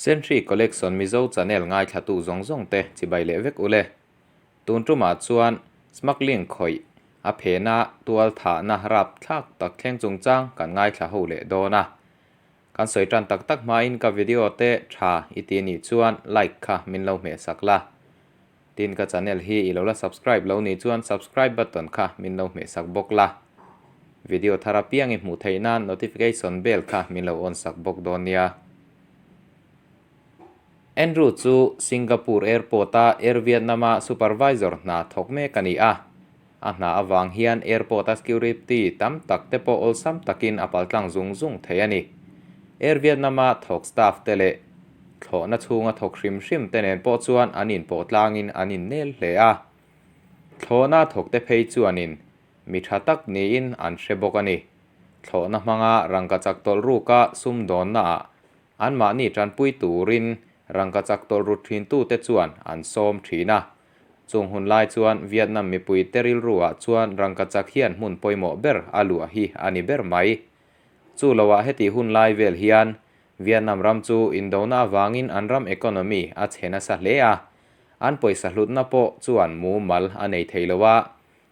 Century Collection Mizo channel ngaithlatu zawng zawng te chibai leh vek ule. Tun tumah chuan smuggling khawih a phena tual thahna rap thlak tak thleng chungchang kan ngaithla ho leh dawn a. Kan sawi tan tak tak hmain ka video te tha i ti nih chuan like kha min lo hmeh sak la. Tin ka channel hi i lo la subscribe lo nih chuan subscribe button kha min lo hmeh sak bawk la. Video thar apiang i hmuh theih nan notification bell kha min lo on sak bawk dawn nia. Andrew chu Singapore Airport a Air Vietnam a supervisor hna thawk mek a ni a. A hna avang hian airport a security tam tak te pawh awlsam takin a paltlang zung zung thei a ni. Air Vietnam a thawk staff te leh thlawhna chhunga thawk hrim hrim te nen pawh chuan an inpawh tlangin an innel hle a. Thlawhna thawk te phei chuanin mi tha tak niin an hre bawk a ni. Thlawhna hmanga rangkachak tawlh ruka sumdawnnaah anmahni tanpui turin rangkachak tawlh rut thintute chuan an sawm thin a. Chung hun lai chuan Vietnam mipuite rilruah chuan rangkachak hian hmun pawimawh ber a luah hi a ni ber mai. Chu loah heti hun lai vel hian Vietnam ram chu indona avangin an ram economy a chhe nasa hle a, an pawisa hlutna pawh chuan mumal a nei thei lo a,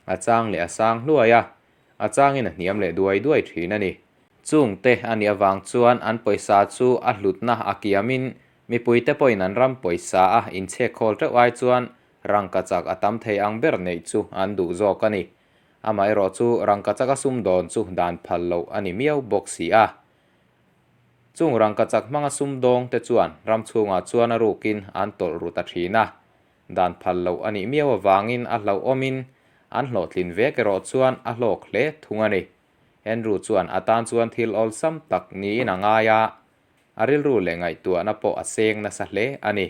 a chang leh a sang hluai a, a changin a hniam leh duai duai thin a ni. Chungte a nih avang chuan an pawisa chu a hlutna a kiamin Mipuite pawhin an ram pawisa a inchhek khawl teuh ai chuan rangkachak a tam thei ang ber neih chu an duh zawk a ni. Amaherawh chu rangkachak a sumdawn chu dan phal loh a ni miau bawk si a. Chung rangkachak hmanga sumdawng te chuan ram chhungah chuan a rukin an tawlh ru ta thin a. Dan phal loh a nih miau avangin a hlauhawmin an hlawhtlin vek erawh chuan a hlawk hle thung a ni. Andrew chuan a tan chuan thil awlsam tak niin a ngai a. A rilru leh ngaihtuahna pawh a seng nasa hle a ni.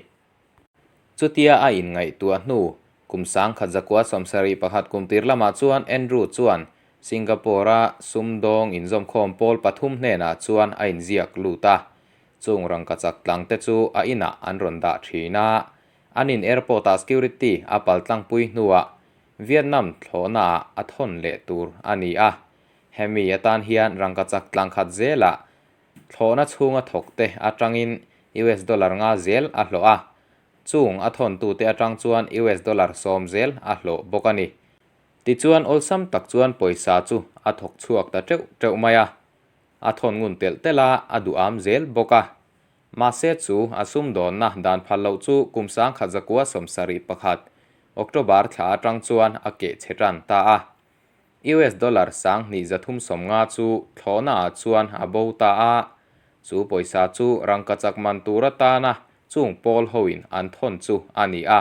Chutia a inngaihtuah hnu kum 1971 kum tir lamah chuan Andrew chuan Singapore-a sumdawng inzawmkhawm pawl pathum hnenah chuan a inziak lut a. Chung rangkachak tlangte chu a inah an rawn dah thin a. An in airport-ah security a paltlangpui hnuah Vietnam thlawhnaah a thawn leh tur a ni a. Hemi atan hian rangkachak tlangkhat zelah Thlawhna chhunga thawkte atangin US dollar nga zel a hlawh a, chung a thawntute atang chuan US dollar 10 zel a hlawh bawk a ni. Tichuan awlsam tak chuan pawisa chu a thawk chhuak ta teuh teuh mai a, a thawn ngun telh telh a, a duham zel bawk a. Mahse chu a sumdawnna dan phal loh chu kum 1971 October thla atang chuan a keh chhe tan ta a. US dollar 2350 chu thlawhnaah chuan a bo ta a, chu pawisa chu rangkachak man tur atana chung pawl hoin an thawn chu a ni a.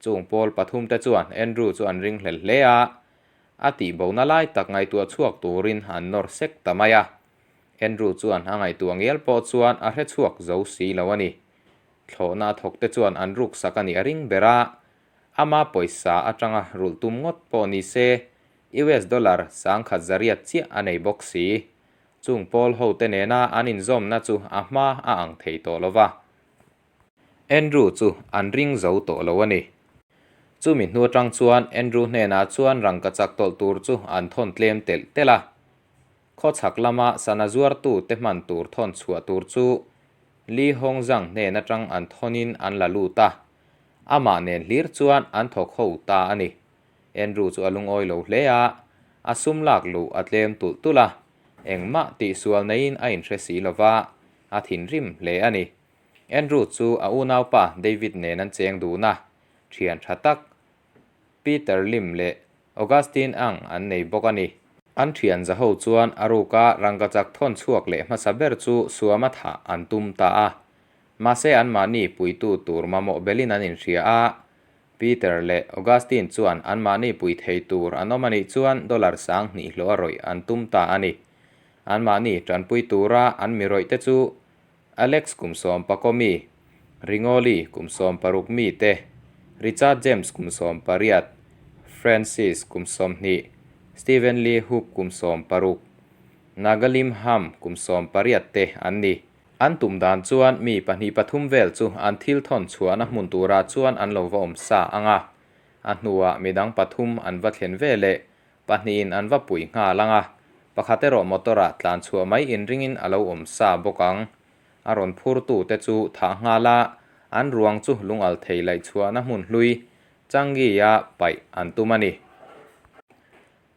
Chung pawl pathumte chuan Andrew chu an ringhlel hle a, a tihbona lai tak ngaihtuah chhuak turin an nawr sek ta mai a. Andrew chuan a ngaihtuah ngial pawh chuan a hre chhuak zo si lo a ni. Thlawhna a thawkte chuan an ruksak a nih a ring ber a, Ama pawisa atanga rulh tum ngawt pawh ni se, US dollar 1800 chiah a nei bawk si. Chung pawl hote nena an inzawmna chu a hma a ang thei tawh lo va. Andrew chu an ring zo tawh lo a ni. Chumi hnu atang chuan Andrew hnenah chuan rangkachak tawlh tur chu an thawn tlem telh telh a. Khawchhak lama sana zuartute hman tur thawn chhuah tur chu Li Hongzhang hnen atang an thawnin an la lut a. Amah nen hlir chuan an thawk ho ta a ni. Andrew chu a lungawi lo hle a, a sum lak luh a tlem tulh tulh a, engmah tihsual neiin a inhre si lo va, a thinrim hle a ni. Andrew chu a unaupa David nen an cheng dun a, thian tha tak Peter Lim leh Augustine ang an nei bawk a ni. An thian za ho chuan a ruka rangkachak thawn chhuak leh hmasa ber chu suama thah an tum ta a. Mahse anmahni puitu tur mamawh belin an inhria a, Peter leh Augustine chuan anmahni pui thei tur an awm a nih chuan dollar 2000 hlawh a rawih an tum ta a ni. Anmahni tanpui tura an mi rawih te chu Alex kum 10 mi, Ringoli kum 16 mi te, Richard James kum 18, Francis kum 20, Stephen Lee Hook kum 16, Nagalim Ham kum 18 te an ni. An tum dan chuan mi pahnih pathum vel chu an thil thawn chhuahna hmun turah chuan an lo va awm sa ang a. A hnuah midang pathum an va thlen ve leh pahnihin an va pui nghal ang a, pakhat erawh motor-ah tlan chhuah mai inringin a lo awm sa bawk ang. a rawn phurtute chu thah nghal a, an ruang chu lungal thei laih chhuahna hmun hlui Changi-a paih an tum a ni.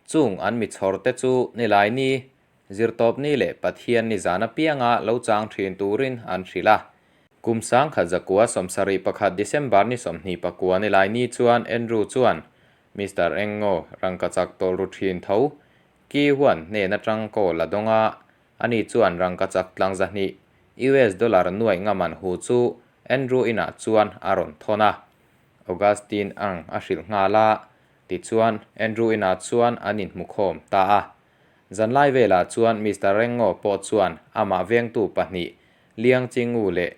Chung an mi chhawrte chu Nilaini, Zirtawpni leh Pathianni zan apianga lo chang thin turin an hrilh a. Kum 1971 December ni 29 Nilaini chuan Andrew chuan Mister Engngo rangkachak tawlh ru thin tho Ki huan hnen atang call a dawng a, ani chuan rangkachak tlang 200 US dollar nuaih ngaman hu chu Andrew inah chuan a rawn thawn a. Augustine ang a hrilh nghal a, tichuan Andrew inah chuan an inhmukhawm ta a. Zanlai velah chuan Mister Rengo pawh chuan amah vengtu pahnih Liang Chingu leh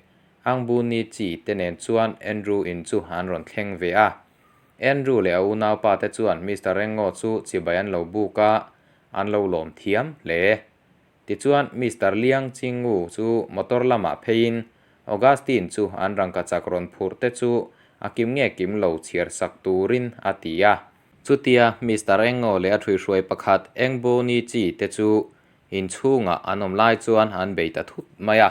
Ang Bu Ni Chi te nen chuan Andrew in chu an rawn thleng ve a. Andrew leh a unaupa te chuan Mister Rengo chu chibai an lo buk a, an lo lawm thiam hle. Tichuan Mister Liang Chingu chu motor lamah pheiin Augustine chu an rangkachak rawn phurh te chu a kim nge kim lo chhiar sak turin a ti a. Chutia Mister Engo leh a ṭhuihruai pakhat Engbo Ni Chi te chu inchhungah an awm lai chuan an bei ta thut mai a.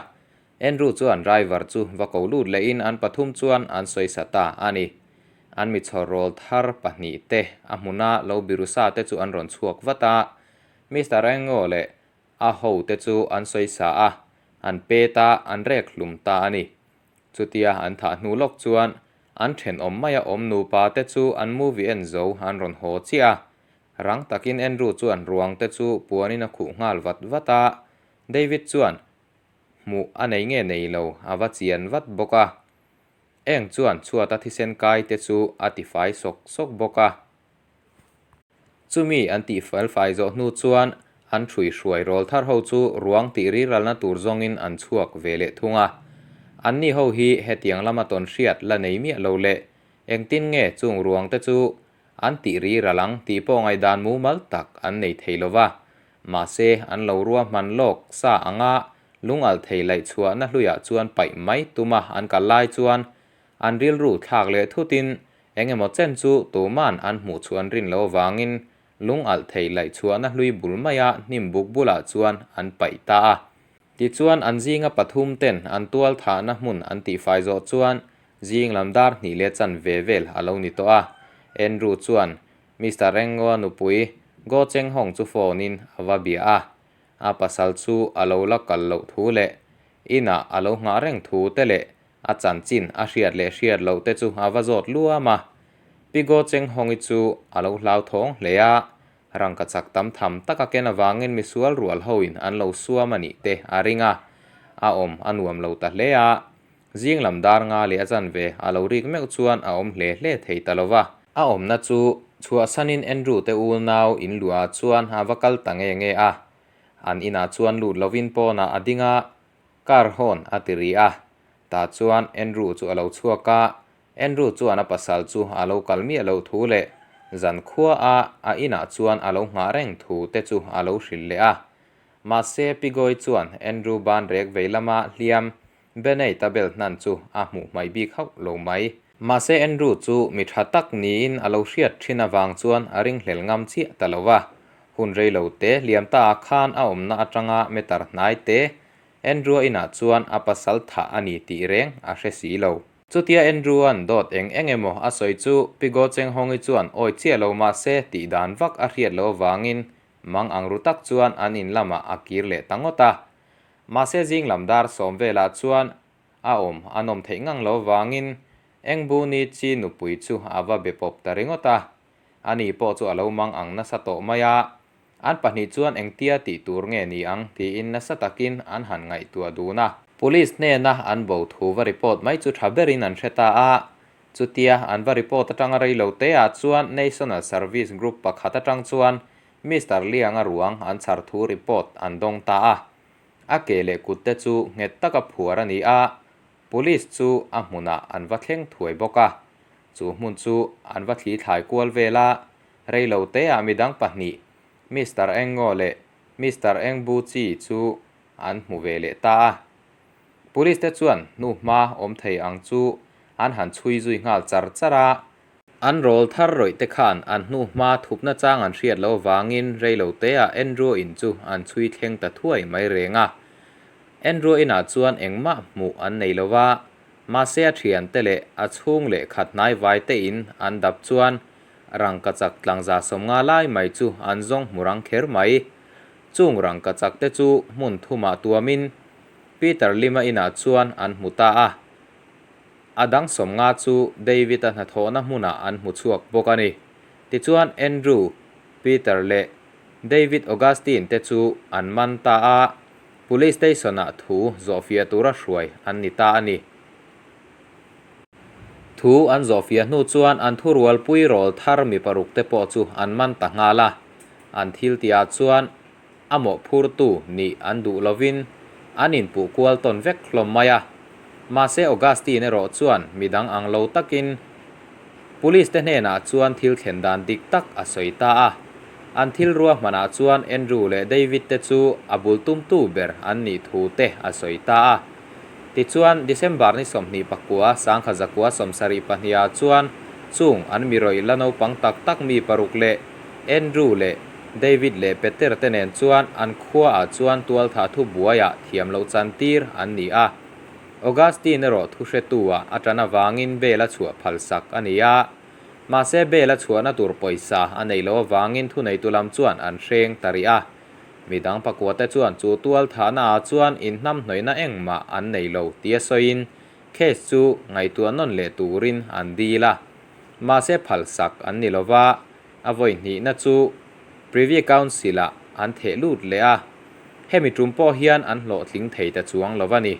Andrew chuan driver chu va ko lut lehin an pathum chuan an sawisa ta a ni. An mi chhawr rawl thar pahnih te a hmuna lo birusa te chu an rawn chhuak vat a. Mister Engo leh a ho te chu an sawisa a, an pet a, an rek hlum ta a ni. Chutia an thah hnu lawk chuan an thenawm maia awm nupa te chu an movie en zo an rawn haw chiah a. Rang takin Andrew chuan ruang te chu puanin a khuh nghal vat vat a, David chuan hmuh a nei nge nei lo a va chian vat bawk a. Eng chuan chhuata thisen kai te chu a tifai sawk sawk bawk a. Chumi an tihfel fai zawh hnu chuan an ṭhui hruai rawl thar ho chu ruang tih riralna tur zawngin an chhuak ve leh thung a. Anni ho hi hetiang lama tawn hriat la nei miah lo leh engtin nge chung ruang te chu an tih riral ang tih pawh ngaihdan mumal tak an nei thei lo va. Mahse an lo ruahman lawk sa anga lungalh thei laih chhuahna hluiah chuan paih mai tuma an kal lai chuan an rilru thlak leh thutin Eng emaw chen chu tuman an hmuh chu an rin loh avangin lung alh thei laih chhuahna hlui bul maia hnim buk bulah chuan an paih ta a. Tichuan an zinga pathum ten an tual thahna hmun an tihfai zawh chuan zing lam dar hnih leh chan ve vel a lo ni tawh a. Andrew chuan Mister Rengoa nupui Go Cheng Hong chu phone in a va bia a. A pasal chu a lo la kal loh thu leh inah a lo nghah reng thu te leh A chanchin a hriat leh hriat loh te chu a va zawt luam a. Pi Go Cheng Hong-i chu a lo hlauthawng hle a, rangka chak tam tham tak a ken avangin misual rual hoin an lo suam a nih te a ring a, a awm a nuam lo ta hle a. Zing lam dar nga leh a chanve a lo rik meuh chuan a awm hle hle thei ta lo va. A awmna chu chhuahsanin Andrew te unau in luah chuan a va kal ta nge nge a. An inah chuan lut lovin pawnah a ding a, Car hawn a ti ri a, tah chuan Andrew chu a lo chhuak a, Andrew chuan a pasal chu a lo kal miah loh thu leh zan khua a a inah chuan a lo nghah reng thu te chu a lo hrilh leh a. Mahse Pigoy chuan Andrew ban rek vei lama hliam Benei ta bel hnan chu a hmuh hmaih bik hauh lo mai. Mahse Andrew chu mi tha tak niin a lo hriat thin avang chuan a ringhlel ngam chiah ta lo va, Hun rei lo te hliam ta ah khan a awmna atanga meter hnai te Andrew-a inah chuan a pasal thah a ni tih reng a hre si lo. Chutia Andrew-a'n dawt eng eng emaw a sawi chu Pi Go Cheng Hong-i chuan awi chiah lo mah se tih dan vak a hriat loh avangin mang ang ru tak chuan an in lamah a kir leh ta ngawt a. Mahse zing lam dar sawm velah chuan a awm a nawm theih ngang lo avangin Engbu Ni Chi nupui chu a va be pawp ta ringawt a. Ani pawh chu a lo mang ang nasa tawh mai a, an pahnih chuan engtia tih tur nge ni ang tiin nasa takin an han ngaihtuah dun a. Police hnena an bo thu va report mai chu tha berin an hre ta a, chutia an va report atanga rei lo te ah chuan National Service Group pakhat atang chuan Mister Lianga ruang an chhar thu report an dawng ta a. A ke leh kut te chu nghet taka phuar a ni a, Police chu a hmunah an va thleng thuai bawk a, chu hmun chu an va thli thlai kual vel a, rei lo teah midang pahnih Mister Engngo leh Mister Engbu Chi chu an hmu ve leh ta a. Police te chuan hnu hma awm thei ang chu an han chhui zui nghal char char a. An rawl thar rawih te khan an hnu hma thupna chang an hriat loh vangin rei lo teah Andrew in chu an chhui thleng ta thuai mai reng a. Andrew inah chuan engmah hmuh an nei lo va, mahse a thiante leh a chhung leh khat hnaivai te in an dap chuan rangkachak tlangza 50 lai mai chu an zawng hmu rang kher mai. Chung rangkachak te chu hmun thumah tuamin Peter Lima inah chuan an hmu ta a. A dang 50 chu David-a hnathawhna hmunah an hmu chhuak bawk a ni. Tichuan Andrew, Peter leh David Augustine te chu an man ta a, Police Station-ah thu zawhfiah tura hruai an ni ta a ni. Thu an zawhfiah hnu chuan an thurualpui rawl thar mi paruk te pawh chu an man ta nghal a, an thil tihah chuan a mawhphurtu nih an duh lovin an inpuh kual tawn vek hlawm mai a. Mahse Augustine erawh chuan midang ang lo takin Police te hnenah chuan thil thlen dan dik tak a sawi ta a. An thil ruahmanah chuan Andrew leh David te chu a bul tumtu ber an nih thu te a sawi ta a. Tichuan, December ni 29, 1972 ah chuan chung an mi rawih la naupang tak tak mi paruk leh Andrew leh David leh Peter te nen chuan an khua ah chuan tualthah thu buaiah thiam loh chantir an ni a. Augustine erawh thu hretu ah a tan avangin bail a chhuah phal sak a ni a. Mahse bail a chhuahna tur pawisa a nei loh avangin thuneitu lam chuan an hreng ta rih a. Midang pakuate chuan chu tual thahna ah chuan inhnamhnawihna engmah an nei lo tia sawiin case chu ngaihtuah nawn leh turin an dil a. Mahse phal sak an ni lova, a vawi hnihna chu Privy Council ah an theh lut leh a. Hemi tum pawh hian an hlawhtling thei ta chuang lo a ni.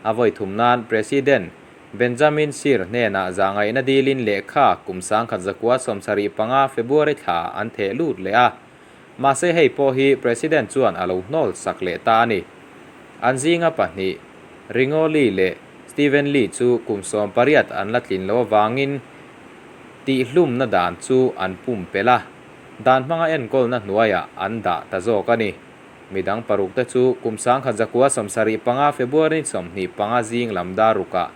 A vawi thum nan President Benjamin Sir hnenah zahngaihna dilin lehkha kum 1975 February thla an theh lut leh a. Mahse hei pawh hi President chuan a lo hnawl sak leh ta a ni. An zinga pahnih, Ringo Lee leh Steven Lee chu kum 18 an la tlin loh avangin tihhlumna dan chu an pumpelh a, dan hmanga enkawlna hnuaiah an dah ta zawk a ni. Midang paruk te chu kum 1975 February 25 zing lam dar rukah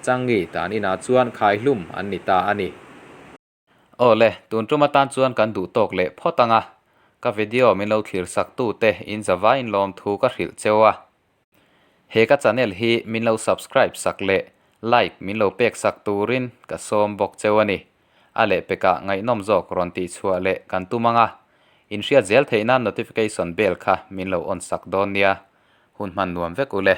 Changi tan inah chuan khaihlum an ni ta a ni. Aw le, tun tum atan chuan kan duh tawk leh phawt ang a, ka video min lo thlir sak tu te in zavai in lawm thu ka hrilh cheu a. He ka channel hi min lo subscribe sak leh like min lo pek sak turin ka sawm bawk cheu a ni. A lehpekah ngaihnawm zawk rawn tih chhuah leh kan tum ang a, in hriat zel theih nan notification bell kha min lo on sak dawn nia. Hun hman nuam vek u le.